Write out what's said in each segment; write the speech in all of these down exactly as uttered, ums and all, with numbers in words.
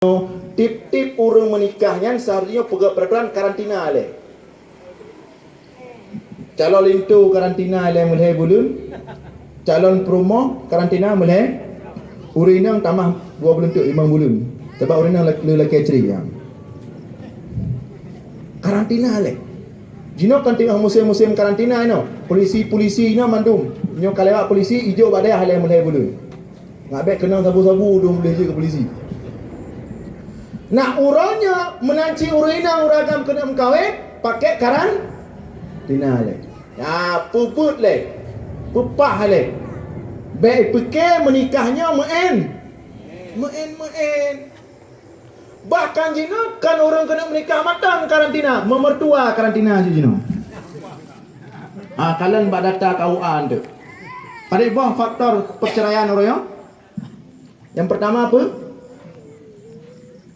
Tiep-tiep ureuëng meunikah nyan seharusnya peugah peraturan karantina lé. Calon linto karantina lé meulhée buleuen, calon peurumoh karantina meulhée, ureuëng inong tamah dua buleuen teuk, limong buleuen. Sabab ureuëng inong lak-, le lakée cre ya. Karantina lé. Jinoe kan teungoh musim-musim karantina inoe. Polisi-polisi inoe mandum. Nyoe ka lewat polisi, ijok bak dayah lé meulhée buleuen. Nggak bék keunong sabu-sabu dong boleh jeuet keu polisi. Nah, uroe nyoe meunan cit ureuëng inong ureuëng agam keuneuk meukawen, pakai karantina lé. Ya, peubeuet lé. Peupah lé. Bék pike meunikah nyoe meu'en. Meu'en-meu'en. Bahkan jinoe kan ureuëng keuneuk meunikah mantong karantina, meumertua karantina jinoe. Ah, kalon bak data K U A tu. Padum boh faktor perceraian uroe nyoe? Nyang pertama apa?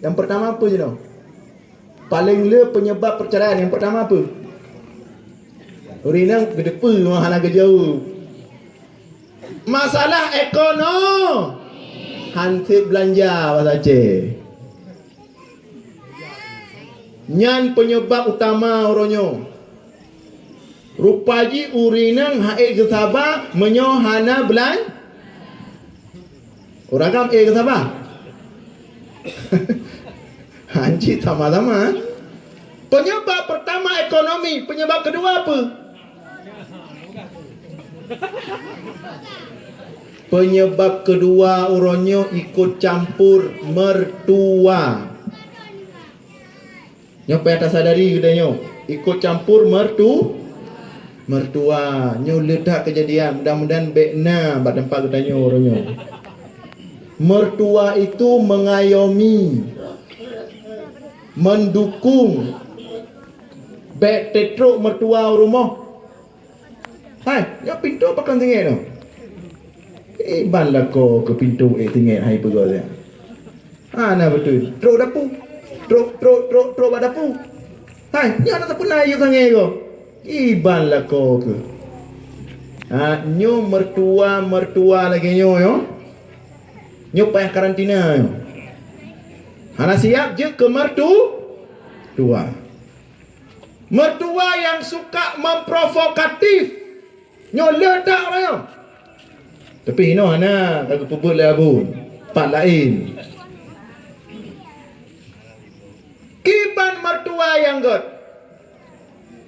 Nyang pertama apa jinoe? Paléng le penyebab perceraian nyang pertama apa? Ureuëng inong geudepe hana geujaweueb. Masalah ekonomi. Hanset beulanja bahasa Aceh. Nyan penyebab utama uroe nyoe. Rupa jih ureuëng inong han ék geusaba meunyoe hana beulan-, ureuëng agam ék geusaba? Hanjeuet sama-sama. Penyebab pertama ekonomi, penyebab kedua apa? Penyebab kedua uroe nyoe ikut campur mertua. Nyoe payah tasadari geutanyoe, ikut campur mertu-, mertua. Nyoe le that keujadian, mudah-mudahan bék na bak teumpat geutanyoe uroe nyoe. Mertua itu mengayomi, mendukung. Bék teutrok mertua u rumoh. Hai, nyoe pintoe pakon teungoh nyoe. Iban lakoe keu pintoe ék teungoh hai peugah lé. Hana beutôi. Trok dapu. Trok, trok, trok, trok bak dapu. Hai, nyoe hana sapeue na yue sangai ko. Iban lakoe keu. Ha, nyoe mertua-mertua lagée nyoe, nyoe. Nyoe payah karantina nyoe. Hana siap jeuet keu mertu-, tua. Mertua nyang suka memprovokatif. Nyoe le that uroe nyoe. Tapi inoe hana ka geupeubuet lé Abu. Pat laén. Kiban mertua nyang gét.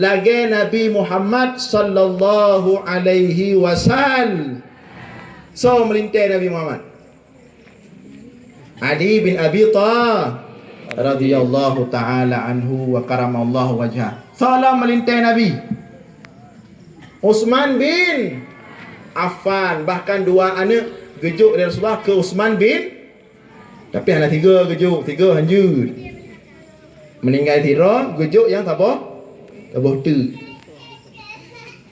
Lagée Nabi Muhammad sallallahu alaihi wasallam. Soe meulintée Nabi Muhammad? Ali bin Abi Tha-, radhiyallahu ta'ala anhu wa karamallahu wajha. Soe lom meulintée Nabi? Utsman bin Affan. Bahkan dua aneuëk geujok lé Rasulullah keu Utsman bin, tapi hana tiga geujok, tiga hanjeuet. Meuninggai sidroe, geujok nyang saboh, saboh teuk.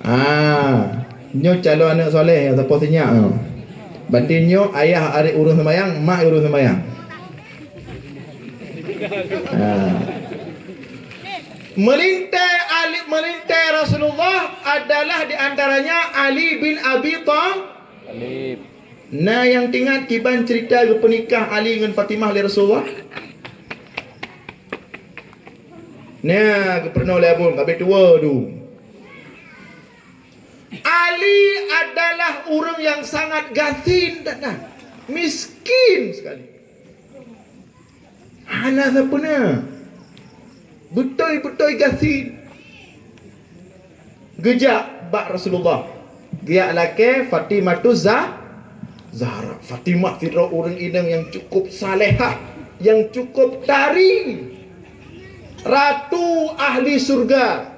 Ah, nyoe calon aneuëk soleh nyang sapoh sinyak nyoe. Berarti nyoe ayah arek ureuëng sembayang, mak ureuëng sembayang. Ah. Meulintée Ali, meulintée Rasulullah adalah di antaranya Ali bin Abi Thalib. Talib. Na nyang teuingat kiban cerita geupeunikah Ali ngon Fatimah lé Rasulullah? Na, geupeurunoe lé Abon, kabeh tuwo tu. Ali adalah ureuëng nyang sangat gasien dan miskin sekali. Hana sapeue na. Beutôi-beutôi gasien. Geujak bak Rasulullah. Geujak lakée Fatimatuz Zah-, Zahra. Fatimah sidroe ureuëng inong nyang cukup salehah, nyang cukup tari. Ratu ahli syurga.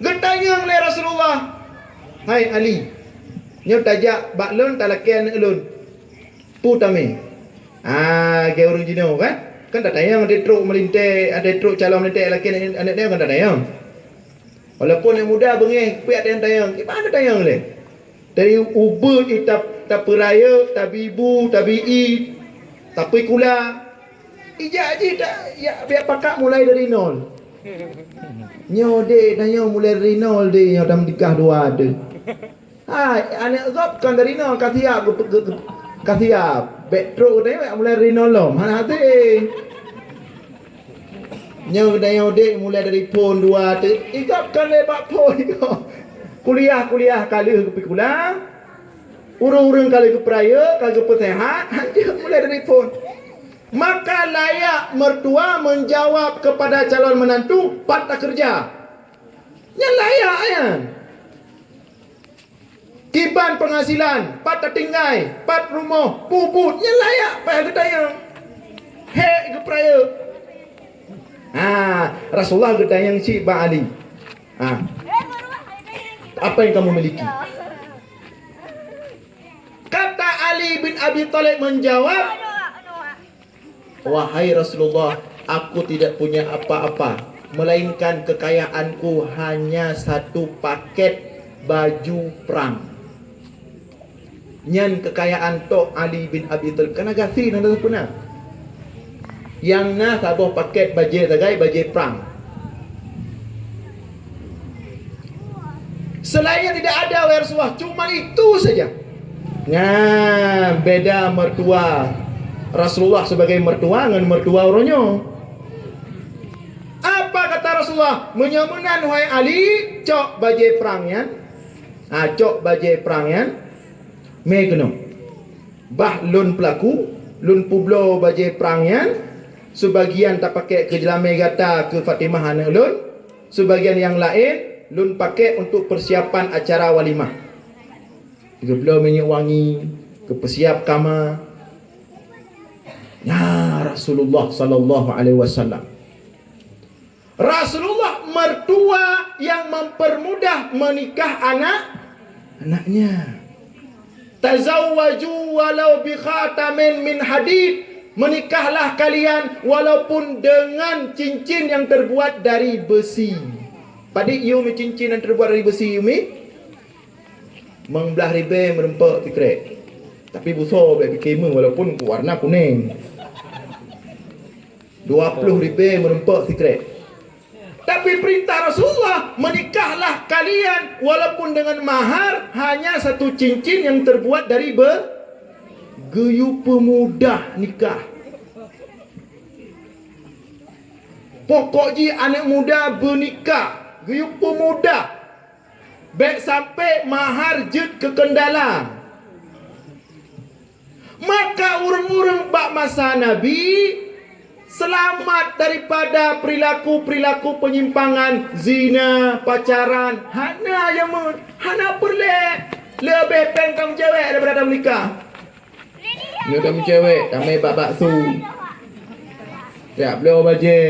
Geutanyong lé Rasulullah, "Hai Ali, nyoe tajak bak lôn talakée aneuëk lôn. Peue tamé?" Ah, lagée ureuëng jinoe kan? Kan tatanyong, adak trok meulintée, adak trok calon meulintée lakée aneuëk, aneuëk nyoe kan tatanyong. Walaupun nyang muda beungéh, piak tanyong-tanyong, kiban tatanyong lé. Dari ubeut ita tapeurayeuk, tabi bu, tabi ié, tapui kula. Ijak jih ta-, ya, biak pakat mulai dari nol. Nyoe deh, tanyoe mulai dari nol deh, nyoe tam digah dua deh. Hai, aneuëk gob kan dari nol ka siap geu-, geu-, geu-, Ka siap, bèk trok geutanyoe, bèk mulai rinong lom. Hana hase. Nyoe geutanyoe dek mulai dari phon dua tu, igap kan lé bak phon igap. Kuliah-kuliah ka lheueh geupikula, ureueng-ureueng ka lheueh geupeurayeuk, ka geupeusehat, hanjeuet mulai dari phon. Maka layak mertua menjawab kepada calon menantu, pat takeureuja. Nyan layak nyan. Kiban penghasilan, pat tatinggai, pat rumoh, peue buet, nyan layak payah geutanyong. Hék geupeurayeuk. Ha, Rasulullah geutanyong cit bak Ali. Ha. Apa yang kamu miliki? Kata Ali bin Abi Thalib menjawab, "Wahai Rasulullah, aku tidak punya apa-apa, melainkan kekayaanku hanya satu paket baju perang." Nyan kekayaan tok Ali bin Abi Thalib. Kana gasien hana sapeue na. Nyang na saboh paket bajée sagai, bajée prang. Selainnya tidak ada, wahai Rasulullah, cuma itu saja. Nah, beda mertua Rasulullah sebagai mertua ngon mertua uroe nyoe. Apa kata Rasulullah? Meunyoe meunan, wahai Ali, cok bajée prang nyan. Ha, cok bajée prang nyan. Mé keunoe. Bah lôn peulaku, lôn peubloe bajée prang nyan, seubagian tapakék keu jeulamé gata keu Fatimah aneuk lôn, seubagian nyang laén lôn pakék untuk peusiapan acara walimah. Geubloe minyeuk wangi, geupeusiap kama. Nyan Rasulullah sallallahu alaihi wasallam. Rasulullah mertua yang mempermudah menikah anak-anaknya. "Tazawwaju walau bi khatamin min hadid." Menikahlah kalian walaupun dengan cincin yang terbuat dari besi. Padit yue mi cincin yang terbuat dari besi, yue mi? Meung blah ribée meureumpok sikrek. Tapi busoe bèk pike meuh walaupun warna kunéng. Dua ploh ribée meureumpok sikrek. Tapi perintah Rasulullah, "Menikahlah kalian walaupun dengan mahar hanya satu cincin yang terbuat dari be-, geuyue peumudah nikah." Pokok jih aneuk muda beunikah, geuyue peumudah. Bèk sampai mahar jeuet keu keundala. Maka ureueng-ureueng bak masa Nabi seulamat daripada peurilaku-peurilaku peunyimpangan, zina, pacaran, hana jameun, hana peureulée leubeh péng tameucewek daripada tameunikah. Nyoe tameucewek, tamé bak baksu. Jak bloe bajée,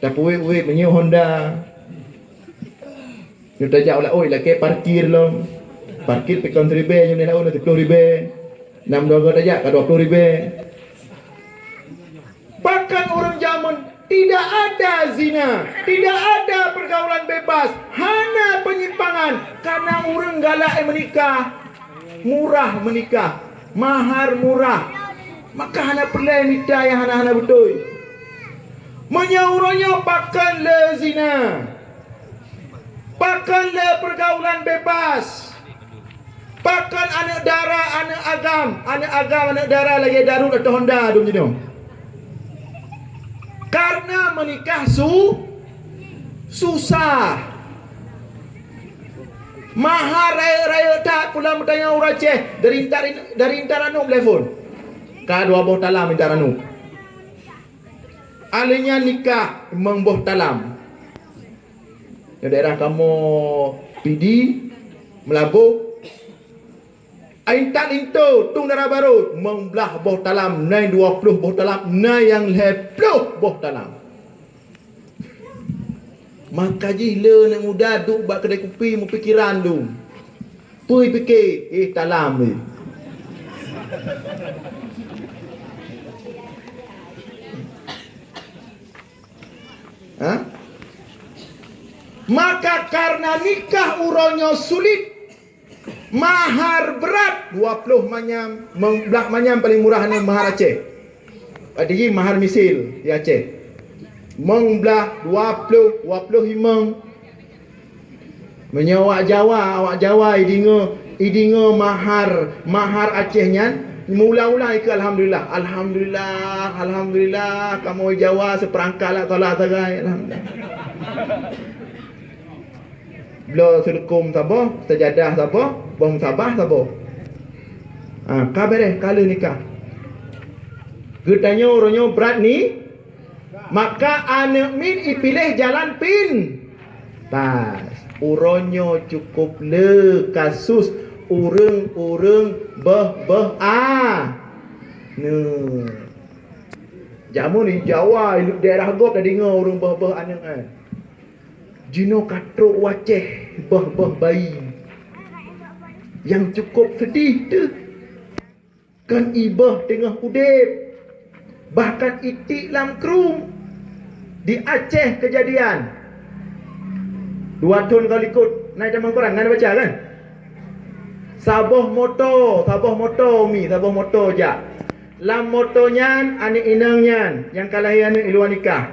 tapeuwét-wét meunyoe Honda. Nyoe tajak u laôt lakée parkir lom. Parkir pih kon siribée, nyoe laôt na siploh ribée. Nam dua goe tajak ka dua ploh ribée. Bahkan ureueng jameun tidak ada zina, tidak ada pergaulan bebas, hana penyimpangan, karena ureueng galak meunikah, murah meunikah, mahar murah, maka hana peureulée mita nyang hana-hana beutôi. Meunyoe uroe nyoe pakon le zina, pakon le pergaulan bebas, pakon aneuk dara, aneuk agam, aneuk agam, aneuk dara lagée daruet ateueh honda dum jinoe. Karena meunikah su-, susah. Mahar rayeuk-rayeuk that, pulang beutanyong ureueng Aceh, dari Intat, dari Intat Ranub telepon. Ka dua boh talam Intat Ranub. Alèh nyan nikah limong boh talam. Di daerah kamoe Pidie, Meulaboh, Intat Linto, Tueng Dara Barô, limong blah boh talam, na dua ploh boh talam, na nyang lhèe ploh boh talam. Maka jih le aneuk muda duek bak keudè kupi meupikiran dum. Peue pike, eh, talam lé. Ha? Maka karena nikah uroe nyoe sulit, mahar brat dua ploh manyam, limong blah manyam paling murah nyoe mahar Aceh. Padahai mahar misil di Aceh. Limong blah, dua ploh, dua ploh limong. Meunyoe awak Jawa, awak Jawa ideungoe, ideungoe mahar, mahar Aceh nyan Meuulang-ulang ikeu alhamdulillah. Alhamdulillah, alhamdulillah, kamoe Jawa seupeurangkat alat salat sagai, alhamdulillah. Bloe seuleukom saboh, sajadah saboh, boh musabah saboh. Ha, ka beureh, ka lheueh nikah. Geutanyoe uroe nyoe brat ni, maka aneuk miet ipiléh jalan pintas. Uroe nyoe cukôp le kasus ureuëng-ureuëng beuh-beuh a. Neu. Jameun di Jawa, di daerah gob tadeungoe ureuëng beuh-beuh aneuk nyan. Jinoe ka trok u Aceh beuh-beuh bayi. Nyang cukôp seudeh teuh. Kon ibeuh teungoh udeb, bahkan itiek lam krueng. Di Aceh keujadian. Dua thon ka likot, na tamong koran, na baca kan? Saboh moto, saboh moto mi, saboh moto jak. Lam moto nyan aneuk inong nyan nyang ka lahé aneuk i luwa nikah.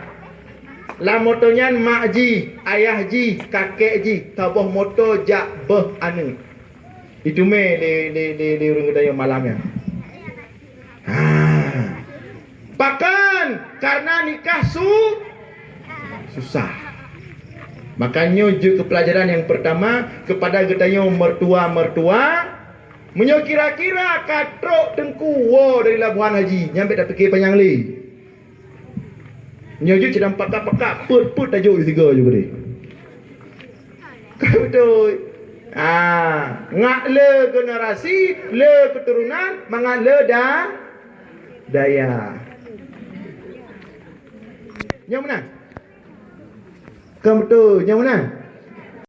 Lam moto nyan mak jih, ayah jih, kakek jih, saboh moto jak beuh aneuk. Diteumé lé, lé, lé, lé ureuëng geutanyoe malam nyan. Ha. Pakon? Karena nikah su-, susah. Makanya jeuet keu pelajaran yang pertama kepada geutanyoe mertua-mertua, meunyoe kira-kira ka trok teungku woe dari Labuhan Haji, nyan bèk tapike panyang lé. Nyoe jeuet cidang pakak-pakak, peuet-peuet tajok di sigoe jeuet keudeh. Ka beutôi. Ah, ngat le generasi, le keturunan, mangat le da-, daya. Nyang mana? Ka beutôi, nyang mana?